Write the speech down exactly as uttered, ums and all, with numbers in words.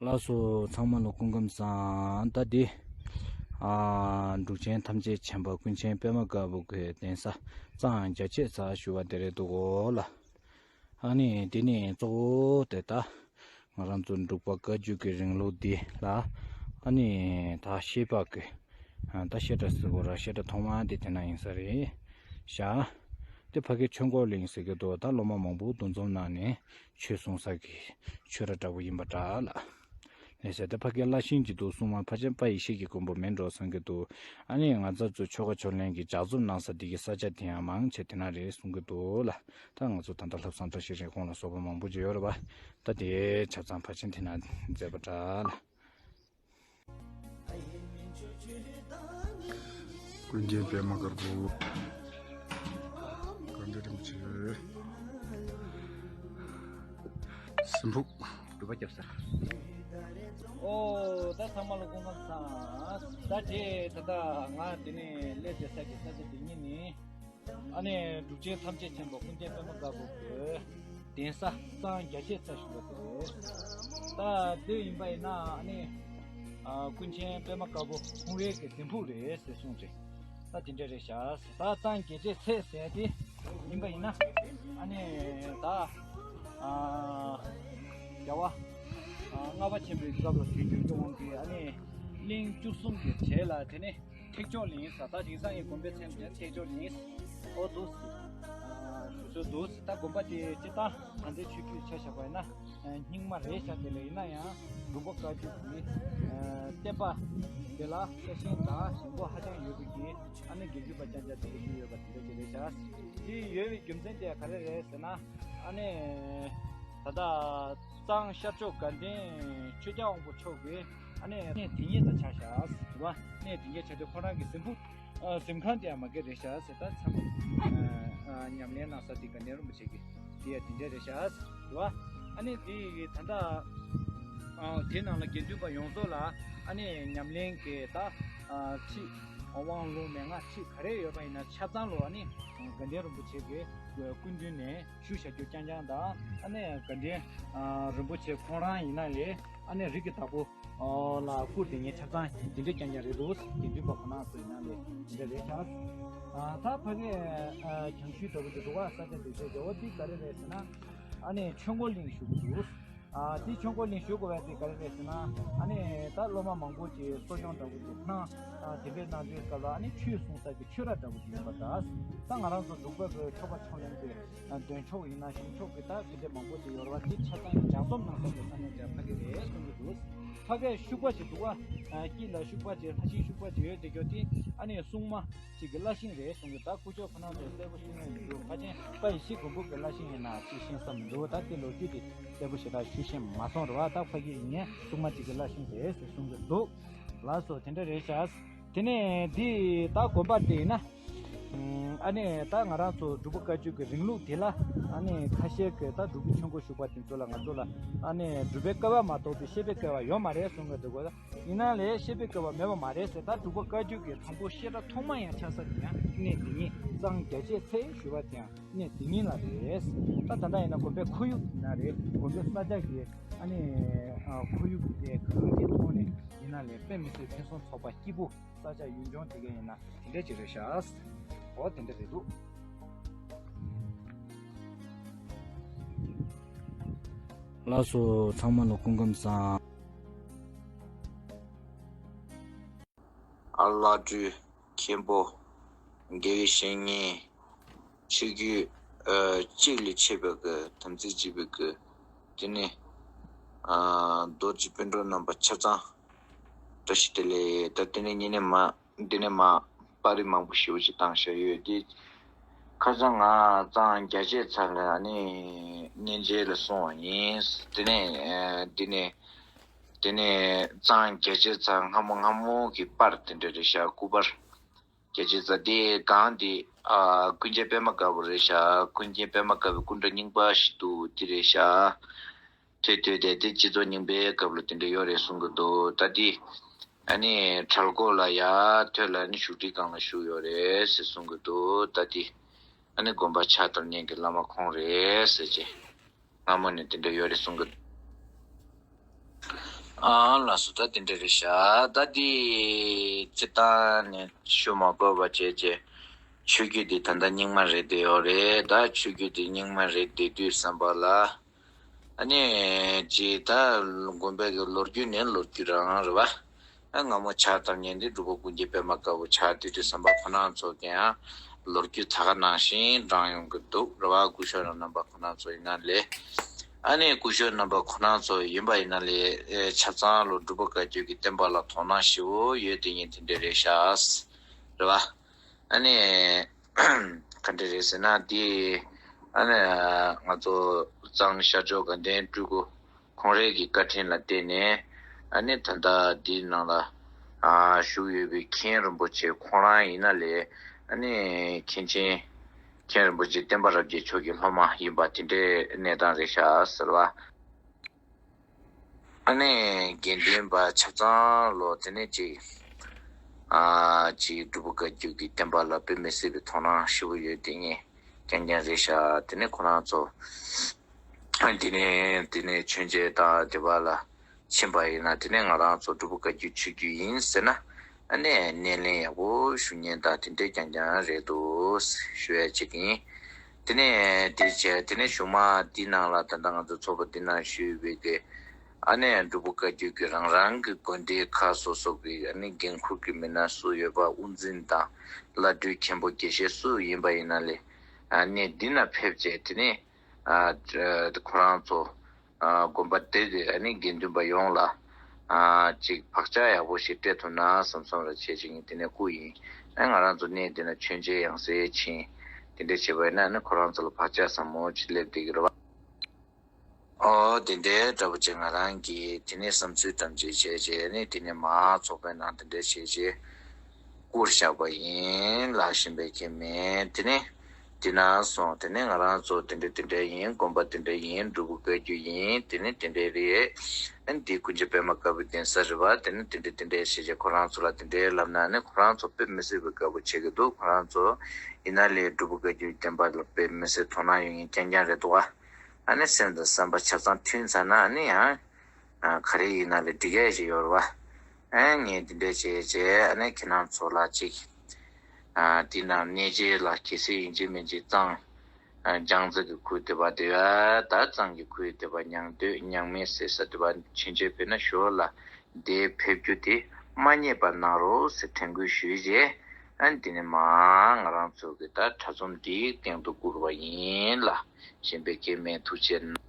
ལགས་སོ། ཚང་མ་ལ་སྐུ་ཁམས་བཟང་། ད་འདི། ཨ། འབྲུག་ཆེན་ཐམས་ཅད་མཁྱེན་པ་ཀུན་མཁྱེན་པད་མ་དཀར་པོ་གི་གདན་ས་གཙང་རྒྱ་ཆེ་ཚ་ཞུ་བ་དེ་རེད་འདུག་གོ་ལ། ཨ་ནི་འདི་ནི་གཙོ་བོ་དེ་ད་ང་རང་ཚོ་འབྲུག་པ་བཀའ་བརྒྱུད་ཀྱི་རིང་ལུགས་འདི་ལ། ཨ་ནི་ད་བཤད་པ་གི། ད་བཤད་གྲྭ་ཟེར་དགོས་ར། བཤད་གྲྭ་ཐོག་མ་དེ་དེ་ན་ཡིན་ས་རེད་ཤག་དེ་ཕ་གི་ཆོས་འཁོར་གླིང་ཟེར་གི་འདུག་ད་སློབ་མ་མང་པོ་འདུ་འཛོམས་གནང་ནས་ཆོས་གསུང་ས་གི་ཆོས་ར་འདྲ་པོ་ཡིན་པ་འདྲ་ལ། ལས་ཟེར་དེ་ཕ་གི་བླ་ཤིང་གི་འདུག་སྲུང་མ་ཕ་ཆེན་དཔལ་ཡེ་ཤེས་ཀྱི་མགོན་པོ་མིན་འགྲོ་གསུང་གི་འདུག་ཨ་ནི་ང་ཚོ་ཚོ་ཆོ་ག་ཕྱོགས་ལེན་གྱི་ལྗགས་རྩོམ་གནང་ས་དེ་གི་ས་ཆ་དེ་ཡང་མང་ཆེ་དེ་ན་རེད་གསུང་གི་འདུག་ལ། ད་ང་ཚོ་ད་ལྟ་ལྷ་བསམ་གྲྭ་ཤག་རིན་གོང་ལ་སོགས་པ་མང་པོ་ཅིག་ཡོད་རེད་པ། ད་དེ་ཆ་ཚང་ཕ་ཆེན་དེ་ན་མཛད་པ་འདྲ་ལ། ཀུན་མཁྱེན་པད་མ་དཀར་པོ། དགའ་ལྡན་རིན་པོ་ཆེ། སྲིན་ཕུག་སྒྲུབ་པ་སྐྱབས་ས། ཨོ། ད་ཚང་མ་ལ་སྐུ་ཁམས་བཟང་། ད་དེ་ད་ལྟ་ང་དེ་ནས་སླེབས་བསྡད་ས་གི་ས་ཆ་དེ་ཉིད་ནི། ཨ་ནི་འབྲུག་ཆེན་ཐམས་ཅད་མཁྱེན་པ་ཀུན་མཁྱེན་པད་མ་དཀར་པོ་གི་གདན་ས་གཙང་རྒྱ་ཆེ་ཚ་ཞུ་བ་དེ་རེད། ད་དེ་ཡིན་པ་ཡིན་ན་ཨ་ནི། ཨ། ཀུན་མཁྱེན་པད་མ་དཀར་པོ་འཁྲུངས་ཡུལ་གྱི་གཟིམ་ཕུག་རེད་ཟེར་གསུངས་རེད། ད་དེ་འདྲ་རེད་ཤག་ད་གཙང་རྒྱ་ཆེ་ཚ་ཟེར་དེ་ཡིན་པ་ཡིན་ན། ཨ་ནི་ད། ཨ། རྒྱལ་བ། ཨ། ལྔ་པ་ཆེན་པོའི་སྐབས་ལ་བྱོན་གྱུར་ཀྱི་དབང་གིས་ཨ་ནི་གླིང་བཅུ་གསུམ་གྱི་གྲས་ལ་དེ་ནི། ཐེག་མཆོག་གླིང་ཟེར། ད་དེང་སང་ངའི་དགོན་པའི་མཚན་དེ་ཐེག་མཆོག་གླིང་། ཨོ་འདུག་ཨ། ཞུ་ཆོག་འདུག་ད་དགོན་པ་དེ་སྤྱིར་བཏང་ད་ལྟའི་ཆོས་བརྒྱུད་ཆ་བཞག་པ་ཡིན་ན། ཨ། རྙིང་མ་རེད་ཤག་དེ་ལ་ཡིན་ན་ཡང་འབྲུག་པ་བཀའ་བརྒྱུད་ཀྱི། ཨ། བསྟན་པ་དེ་ལ་ཤ་ཞེན་དང་ཞེན་ཁོག་ཧ་ཅང་ཡོད་པའི་གི་ཨ་ནི་དགེ་འདུན་པ་རྐྱང་རྐྱང་དེ་འདྲ་ཞིག་ཡོད་པ་དེ་འདྲ་ཅིག་རེད་ཤག་དེ་ཡོད་པའི་རྒྱུ་མཚན་དེ་ག་རེ་རེད་ཟེར་ན། ཨ་ནི་ད་ལྟ་གཙང་ཤར་ཕྱོགས་དགའ་ལྡན་ཆོས་རྒྱལ་དབང་པོ་མཆོག་གི་ཨ་ནི་གནས་དེ་ཉིད་དུ་ཆགས་ཤག་ཟེར་བ། གནས་དེ་ཉིད་ཆགས་དུས་ཁོ་རང་གི་གཟིམ་ཕུག་ཨ། གཟིམ་ཁང་དེ་ཡང་མ་གི་རེད་ཤག་ཟེར། ད་ཚང་མ། ཨ། ཉམས་ལེན་གནང་ས་དེ་དགའ་ལྡན་རིན་པོ་ཆེ་གི་དེ་ཡང་དེ་འདྲ་རེད་ཤག་ཟེར་བ། ཨ་ནི་དེ་ད་ལྟ། ཨ། དེ་ནང་ལ་དགེ་འདུན་པ་ཡོངས་རྫོགས་ལ་ཨ་ནི་ཉམས་ལེན་གྱི་ད། ཨ། ཁྲིད། དབང་ལུང་མན་ངག་ཁྲིད་ག་རེ་ཡོད་པ་ཡིན་ན་ཆ་ཚང་ལོ་ཨ་ནི་དགའ་ལྡན་རིན་པོ་ཆེ་གི་སྐུ་མདུན་ནས་ཞུ་བྱ་རྒྱུ་རྐྱང་རྐྱང་དང་། ཨ་ནི་དགའ་ལྡན། ཨ། རིན་པོ་ཆེ་ཁོང་རང་ཡིན་ན་ལས་ཨ་ནི་རིགས་ཀྱི་བདག་པོ། ཨོ་ལ་སྐུ་དེ་ཉིད་ཆ་ཚང་འདི་འདྲ་རྐྱང་རྐྱང་རེད་འདུག་དགེ་འདུན་པ་ཁོ་ན་ཚོ་ཡིན་ན་ལས་འདི་འདྲ་རེད་ཤག་ཨ། ད་ཕ་གི། ཨ། གྱང་ཤུལ་འདྲ་པོ་དེ་འདུག་ག་ས་ཆ་འདི་ཚོ་རྒྱ་བོ་འདི་ག་རེ་རེད་ཟེར་ན། ཨ་ནི་ཆོས་འཁོར་གླིང་ཞུ་གི་འདུག་ཨ། དེ་ཆོས་འཁོར་གླིང་ཞུ་དགོས་པ་དེ་ག་རེ་རེད་ཟེར་ན། ཨ་ནི་ད་སློབ་མ་མང་པོ་ཅིག་གསོ་སྐྱོང་འདྲ་པོ་ཅིག་གནང་། ཨ། དེ་འདྲའི་གནང་དུས་སྐབས་ལ་ཨ་ནི་ཆོས་གསུང་ས་ཀྱི་ཆོས་ར་འདྲ་པོ་ཅིག་ཡིན་པ་འདྲ། ད་ང་རང་ཚོ་འབྲུག་པ་གི་ཆོ་ག་ཕྱོགས་ལེན་གྱི། ཨ། འདོན་ཆོག་ཡིན་ན་ཞུ་ཆོག་གི་ད་དེ་འདྲ་མང་པོ་ཅིག་ཡོད་རེད་བ། དེ་ཆ་ཚང་གི་ལྗགས་རྩོམ་གནང་ས་དེ་ས་གནས་དེ་ཕ་གི་རེད་གསུང་གི་འདུག་ཕ་གིར་ཤུག་པ་ཅིག་འདུག་བ། ཨ། དཀྱིལ་ལ་ཤུག་པ་ཅིག་ལྷ་ཤིང་ཤུག་པ་ཅིག་ཡོད་དེ་གྱོ་དེ་ཨ་ནི་སྲུང་མ་ཅིག་གི་བླ་ཤིང་རེད་གསུང་གི། ད་སྐུ་ཞབས་ཁོ་རང་ཚོ་གསལ་པོ་ཤེས་ཡོན་ཡོད་འདུག་ཕ་ཆེན་དཔལ་ཡེ་ཤེས་མགོན་པོ་གི་བླ་ཤིང་ཡིན་ན་ཅིག་ཤེས་ས་མི་འདུག་ད་དེ་ལོ་རྒྱུས་དེ་གསལ་པོ་ཞེ་དྲག་ཞུ་ཤེས་མ་སོང་རེད་བ། ད་ཕ་གི་ཡིན་ངས་སྲུང་མ་ཅིག་གི་བླ་ཤིང་རེད་ཟེར་གསུང་གི་འདུག་ལགས་སོ། དེ་འདྲ་རེད་ཤག་དེ་ནས་འདི་ད་དགོན་པ་དེ་ཡིན་ན། ཨ་ནི་ད་ང་རང་ཚོ་འབྲུག་པ་བཀའ་བརྒྱུད་ཀྱི་རིང་ལུགས་དེ་ལ་ཨ་ནི་ཁ་ཤས་ཀྱིས་ད་འབྲུག་པའི་ཆོས་འཁོར་ཞུགས་པ་དེ་ཚོ་ལ་ང་ཚོ་ལ་ཨ་ནི་སྒྲུབ་པའི་སྐལ་བ་མ་གཏོགས་པའི་བཤད་པའི་སྐལ་བ་ཡོད་མ་རེད་གསུང་གི་འདུག་གོ། ཡིན་ན་ལས་བཤད་པའི་སྐལ་བ་མེད་པ་མ་རེད་ཟེར། ད་འབྲུག་པ་བཀའ་བརྒྱུད་ཀྱི་དང་པོ་བཤད་གྲྭ་ཐོག་མ་ཡང་ཆགས་ས་དེ་ཡང་གནས་འདི་ཉིད་གཙང་རྒྱ་ཆེ་ཚ་ཞུ་བ་དེ་ཡང་གནས་འདི་ཉིད་ལ་རེད། ད་ད་ལྟ་ཡིན་ན་དགོན་པའི་ཁོར་ཡུག་ཡིན་ན་རེད། དགོན་པའི་ས་ཆ་གི་ཨ་ནི་ཁོར་ཡུག་དེ་གང་གི་ཐོག་ནས་ཡིན་ན་ལས་དཔེ་མི་སྲིད་ཕུན་སུམ་ཚོགས་པ་སྐྱིད་པོ། ས་ཆ་ཡུལ་ལྗོངས་དེ་ག་ཡིན་ན་དེ་འདྲ་ཅིག་རེད་ཤག་འོ་དེ་འདྲ་རེད་འདུག་ལགས་སོ། ཚང་མ་ལ་སྐུ་ཁམས་བཟང་། ཨ། བླ་སྤྲུལ་མཁན་པོ། དགེ་བའི་བཤེས་གཉེན། ཆོས་བརྒྱུད། ཨ། གཅིག་ལས་མཆེད་པའི་གི་དམ་ཚིག་གཅིག་པའི་གི་དེ་ནས། ཨ། རྡོ་རྗེ་སྤུན་གྲོགས་རྣམ་པ་ཆ་ཚང་། བཀྲ་ཤིས་བདེ་ལེགས། ད་དེ་ནས་ཉིན་ནས་མ། འདི་ནས་མ་པར་རིས་མང་པོ་ཞེ་པོ་ཅིག་བཏང་བཞག་ཡོད་དེ། ཁ་སང་ང་གཙང་རྒྱ་ཆེ་ཚ་ལ་ནི་གཉེན་མཇལ་ལ་སོང་བ་ཡིན། དེ་ནས་འདི་ནས་དེ་ནས་གཙང་རྒྱ་ཆེ་ཚ་སྔ་མོ་སྔ་མོ་གི་པར་དེ་འདྲ་རེད་ཤག་སྐུ་པར་རྒྱ་ཆེ་ཚ་དེ་གང་དེ། ཨ། ཀུན་མཁྱེན་པད་མ་དཀར་པོ་རེད་ཤག་ཀུན་མཁྱེན་པད་མ་དཀར་པོའི་སྐུ་འདྲ་རྙིང་པ་ཞིག་འདུག་དེ་རེད་ཤག་ཐོས་ཐོས་དེ་དེ་སྤྱི་ཚོགས་རྙིང་པའི་སྐབས་ལ་དེ་འདྲ་ཡོད་རེད་གསུང་གི་འདུག་ད་དེ་ཨ་ནི་གྲལ་འགོ་ལ་ཡར་ཐོན་ལ་ནི་བཞུགས་ཁྲིའི་སྒང་ལ་བཞུགས་ཡོད་རེད་ཟེར་གསུང་གི་འདུག་ད་དེ་ཨ་ནི་དགོན་པ་ཕྱག་བསྟར་མཁན་གྱི་བླ་མ་ཁོང་རེད་ཟེར་གྱི། སྔ་མོ་ནས་དེ་འདྲ་ཡོད་རེད་གསུང་གི། ཨ་ལགས་སོ། ད་དེ་འདྲ་རེད་ཤག་ད་དེ་སྤྱིར་བཏང་ནས་ཞུ་མ་དགོས་པ་བྱས་བྱས། ཆོས་བརྒྱུད་དེ་ད་ལྟ་རྙིང་མ་རེད་བསྡད་ཡོད་རེད། ད་ཆོས་བརྒྱུད་དེ་རྙིང་མ་རེད་བསྡད་དུས་ཙམ་པ་ལ། ཨ་ནི་ཅིག་ད་དགོན་པའི་གི་ལོ་རྒྱུས་ནས་ལོ་རྒྱུས་རང་རེད་བ། ཨ་སྔ་མོ་ཕྱག་བཏབ་མཁན་དེ་སྒྲུབ་པ་ཀུན་མཁྱེན་པད་མ་དཀར་པོ་ཕྱག་བཏབ་དུས་ཙམ་པ་ཁོ་རང་ཚོ་གི་ཡང་ལོ་རྒྱུས་ད་ག་ནང་བཞིན་བགྲངས་ཡོང་གི་འདུག་རེད་བ། སྐུ་ཞབས་རྣམ་པ་ཁོ་རང་ཚོ་ཡིན་ན་ལས། ཨ་ནི་སྐུ་ཞབས་རྣམ་པ་ཁོ་རང་ཚོ་ཡིན་པ་ཡིན་ན་ལས། ཨེ་ཆ་ཚང་ལོ་སྒྲུབ་པ་བཀའ་བརྒྱུད་ཀྱི་བསྟན་པ་ལ་དོ་སྣང་ཞེ་པོ་ཡོད་དེ་ཡིན་དེ་འདྲ་རེད་ཤག་རེད་བ། ཨ་ནི་ག་འདྲ་རེད་ཟེར་ན་དེ། ཨ་ནི་ང་ཚོ་གཙང་ཤར་ཕྱོགས་དགའ་ལྡན་སྤྲུལ་སྐུ་ཁོང་རའི་གི་བཀའ་དྲིན་ལ་བརྟེན་ནས། ཨ་ནི་ད་ལྟ་འདིའི་ནང་ལ་ཨ་བཞུགས་ཡོད་པའི་མཁན་རིན་པོ་ཆེ་ཁོང་རང་ཡིན་ན་ལས། ཨ་ནི་མཁན་ཆེན་མཁན་རིན་པོ་ཆེ་བསྟན་པ་རབ་རྒྱས་མཆོག་གི་སློབ་མ་ཡིན་པ་དེ་འདྲའི་གནས་སྟངས་རེད་ཤག་ཟེར་བ། ཨ་ནི་དགེ་འདུན་པ་ཆ་ཚང་ལོ་དེ་ནས་ཅིག་ཨ་ཅིག་སྒྲུབ་པ་བཀའ་བརྒྱུད་ཀྱི་བསྟན་པ་ལ་དཔེ་མི་སྲིད་པའི་དོ་སྣང་ཞེ་པོ་ཡོད་དེ་ངས་རྐྱང་རྐྱང་རེད་ཤག་དེ་ནས་ཁོ་རང་ཚོ་དེ་ནས་དེ་ནས་མཆོད་མཇལ་དང་དེ་བ་ལ་ཕྱིན་པ་ཡིན་ན། དེ་ནས་ང་རང་ཚོ་སྒྲུབ་པ་བཀའ་བརྒྱུད་ཆོས་བརྒྱུད་ཡིན་ཟེར་ན། ཨ་ནི་སྣེ་ལེན་ཡག་པོ་ཞུ་མཁན་དང་དེ་འདྲས་རྐྱང་རྐྱང་རེད་འདུག་ཞུ་ཡ་ཅིག་ཡིན། དེ་ནས་དེ་བྱས་དེ་ནས་གཞུག་མ་འདི་ནང་ལ་ད་ལྟ་ང་ཚོ་ཚོགས་པ་འདི་ནང་ཞུས་པའི་གི་ཨ་ནི་སྒྲུབ་པ་བཀའ་བརྒྱུད་ཀྱི་རང་རང་གི་དགོན་སྡེ་ཁག་སོ་སོ་གི་ཨ་ནི་འགན་འཁུར་གྱི་མི་སྣ་སུ་ཡོད་པ། དབུ་འཛིན་དང་བླ་སྤྲུལ་མཁན་པོ་དགེ་བཤེས་སུ་ཡིན་པ་ཡིན་ན་ལས། ཨ་ནི་འདི་ན་ཕེབས་བྱས་དེ་ནས་ཨ་ཁོ་རང་ཚོ་ཨ་དགོན་པ་དེ་དེ་ཨ་ནི་དགེ་འདུན་པ་ཡོངས་ལ་ཨ་ཅིག་བག་ཆགས་ཡག་པོ་ཞིག་སྤྲད་ཐུབ་ན་བསམ་བསམ་ར་བྱས་ཅིག་ཡིན། དེ་ནས་སྐུ་ཡིན། ཨ་ང་རང་ཚོ་གནས་འདི་ན་མཆོད་མཇལ་ཡང་སེ་ཕྱིན། དེ་འདྲ་བྱས་པ་ཡིན་ན་ཨ་ནི་ཁོ་རང་ཚོ་ལ་བག་ཆགས་ཟབ་མོ་ཅིག་སླེབས་བསྡད་ཀྱི་རེད་བ། ཨོ་དེ་འདྲའི་འདྲ་པོ་ཅིག་ང་རང་གིས་དེ་ནས་བསམ་ཚུལ་ཐམས་ཅད་བྱས་རྗེས་ནས་དེ་ནས་མ་ཚོགས་པའི་ནང་དེ་འདྲ་བྱས་རྗེས་བསྐུར་བཞག་པ་ཡིན་ལ། གཞན་པའི་ཁྱད་མེད། དེ་ནས་དེ་ན་སོང་དེ་ནས་ང་རང་ཚོ་དེ་འདྲ་དེ་འདྲ་ཡིན། དགོན་པ་དེ་འདྲ་ཡིན། སྒྲུབ་པ་བཀའ་བརྒྱུད་ཡིན། དེ་ནས་དེ་འདྲ་རེད། ཨ་ནི་དེ་ཀུན་མཁྱེན་པད་མ་དཀར་པོའི་གདན་ས་རེད་བ། དེ་ནས་དེ་འདྲ་དེ་འདྲ་བྱས་རྗེས་ཁོ་རང་ཚོ་ལ་དེ་འདྲ་ལབ་ན་ཨ་ནི་ཁོ་རང་ཚོ་དཔེ་མི་སྲིད་པའི་དགའ་པོ་བྱེད་ཀྱི་འདུག་ཁོ་རང་ཚོ་ཡིན་ན་ལས་སྒྲུབ་པ་བཀའ་བརྒྱུད་བསྟན་པ་ལ་དཔེ་མི་སྲིད་དོ་སྣང་ཡོད་མཁན་རྐྱང་རྐྱང་རེད་འདུག་བ། ཨ་ནི་སེམས་དང་བསམ་པ་ཆ་ཚང་མཐུན་ཚར་ན་ཨ་ནི་ཡང་ཨ་ག་རེ་ཡིན་ན་ལས་འགྲིག་ཡ་ཞིག་ཡོད་རེད་བ། ཨ་ངས་འདི་འདྲ་བྱས་བྱས་ཨ་ནི་ཁྱེད་རང་ཚོ་ལ་ཅིག་ཨ་འདི་ནང་གནས་མཇལ་ལ་གལ་སྲིད་ཡིན་གཅིག་མིན་གཅིག་གཙང་ཨ་སྦྱང་རྩེ་གི་ཁུལ་དེ་བ་དེ་བ་ད་གཙང་གི་ཁུལ་དེ་བ་མྱང་སྟོད་མྱང་སྨད་ཟེར་ས་དེ་བ་ཕྱིན་ཆད་ཕེབས་ན་ཞོར་ལ་འདིར་ཕེབས་རྒྱུ་དེ་མ་བསྙེལ་བ་གནང་རོགས་ཟེར་དྲན་སྐུལ་ཞུས་རྗེས། ཨ་འདི་ནས་མ་ང་རང་ཚོ་གི་ད་གྲྭ་ཚོམས་འདིའི་སྟེང་དུ་བསྐུར་བ་ཡིན་ལ། གཞན་པའི་སྐྱེ་མེད། ཐུགས་རྗེ་གནང་།